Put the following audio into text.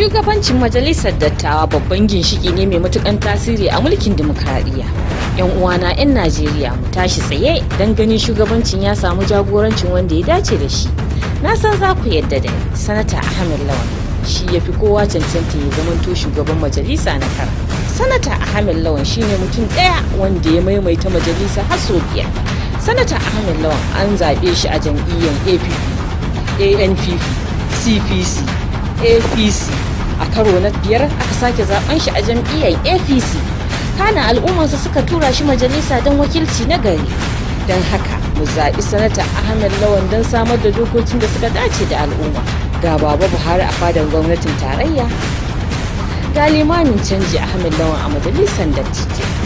Shugabancin Majalisar Dattawa babban ginshiki ne mai matukan tasiri a mulkin dimokuraɗiyya. 'Yan uwana 'yan Najeriya, mu tashi tsaye don ganin shugabancin ya samu jagorancin wanda ya dace da shi. Na san za ku yadda da ni, Sanata Ahmed Lawan shi ya fi kowa cancanta ya zamanto shugaban majalisa na tara. Sanata Ahmed Lawan shine mutum ɗaya wanda ya maimaita majalisa har sau biyar. Sanata Ahmed Lawan an zaɓe shi a jam'iyyar APP, ANPP, CPC, APC. A karo na biyar aka sake zaben shi a jam'iyyar APC. Kana al'ummarsa suka tura shi majalisa don wakilci na gari. Don haka mu zaɓi Sanata Ahmed Lawan don samar da dokokin da suka dace da al'umma. Ga Baba Buhari a fadar gwamnatin tarayya, ga limamin canji Ahmed Lawan a majalisar dattijai.